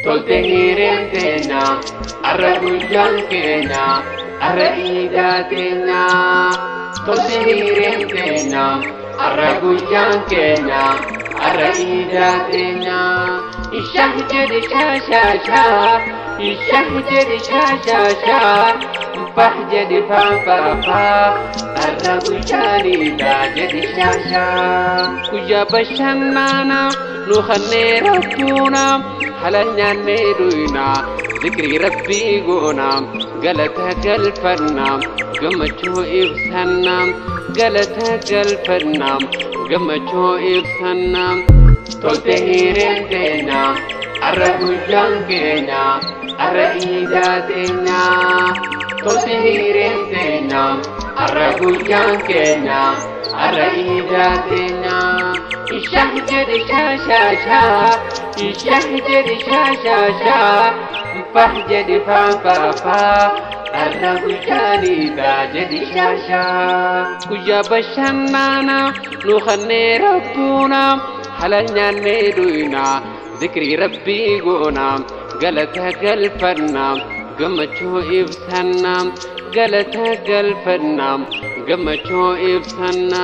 Tolte hireen teenya, arra guyyaan keenya, arra iidaa teenya. Tolte hireen teenya, arra guyyaan keenya, arra iidaa teenya. Ishah jedhe shaa shaa shaa, ishah jedhe shaa shaa shaa, fah jedhe faa faa faa, arra guyyaan iidaa jedhe shaa shaa. Guyyaa bashannanaa nu kannee rabbuuna, halal nyaannee dhuyna, zikrii rabbii goona, galata galfanna, gammachuu ibsanna, galata galfanna, gammachuu ibsanna. Tolte hireen teenya, arra guyyaan keenya, arra iidaa teenya. Tolte hireen teenya, arra guyyaan keenya, arra iidaa teenya. Ishah jedhe shaa shaa shaa, ishah jedhe shaa shaa shaa, fah jedhe faa faa faa, arra guyyaan iidaa jedhe shaa shaa. Guyyaa bashannanaa nu kannee rabbuuna, halal nyaannee dhuyna, zikrii rabbii goona, galata galfanna, gammachuu ibsanna, galata galfanna, gammachuu ibsanna.